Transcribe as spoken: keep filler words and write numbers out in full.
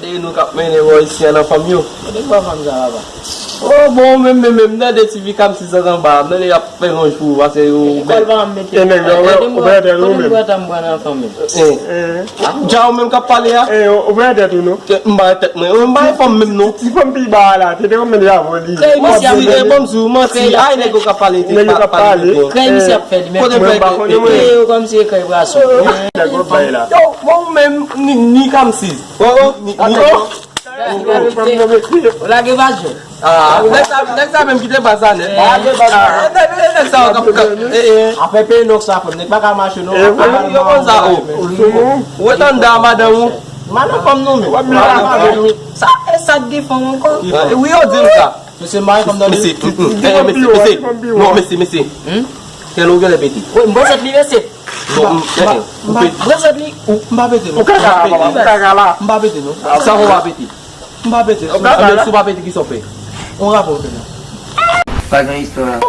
E nou k ap mennen bò isi a nan fanm yo. Kote bò fanm sa, papa? Oh, bon, menm, menm, menm, m tande ti fi Kamsi sa anba, m tande y ap fè lonj pou ou, pase yo. Lekòl pa m mete. E nèg yo, ou pran tèt ou menm. Kote m pran tèt m pran nan fanm yo? Eh. Dja ou menm k ap pale a? Eh, ou pran tèt ou non? M pa tèt mwen, m pa fanm menm non. Ti fanm pi ba a la, te te konbyen de avè li? Krèy misye ap fè. Manti, manti, ay nèg yo k ap pale, nèg yo k ap pale. Krèy misye ap fè li menm. Kote m fè? Yo kòmsi e krèy brason. Nèg yo bay la. Yo, bon, ou menm, ni, ni Kamsi. Oh, oh, ni, ni, oh. Ou lage baz yo. Ah, nèg sa, nèg sa menm kite baz la nèt. Ah, nèg, nèg, nèg sa yo k ap, k ap, eh, eh. Afè peye nòk sa, frè m. Nèg pa ka mache non. Yo konn sa, oh. Ou ret anndan a madanm ou. Madanm fanm non, men. Sa, e sa k gen fanm ankò? Wi, yo di m sa. Mesye, mari fanm nan. Mesye, mm, mm. Eh, mesye, mesye. Non, mesye, mesye. Kè l ou genlè pete. Wi, m brosèt li, mesye. Non, m, eh, eh, ou pete. Brosèt li. Ou, m pa pete, non. Ou kaka la, papa, ou kaka la. M pa pete, non. Sa fè w pa pete? M pa pete. Ou kaka la. Si w pa pete, kisa w fè? On rapò w fè la. Pa gen istwa.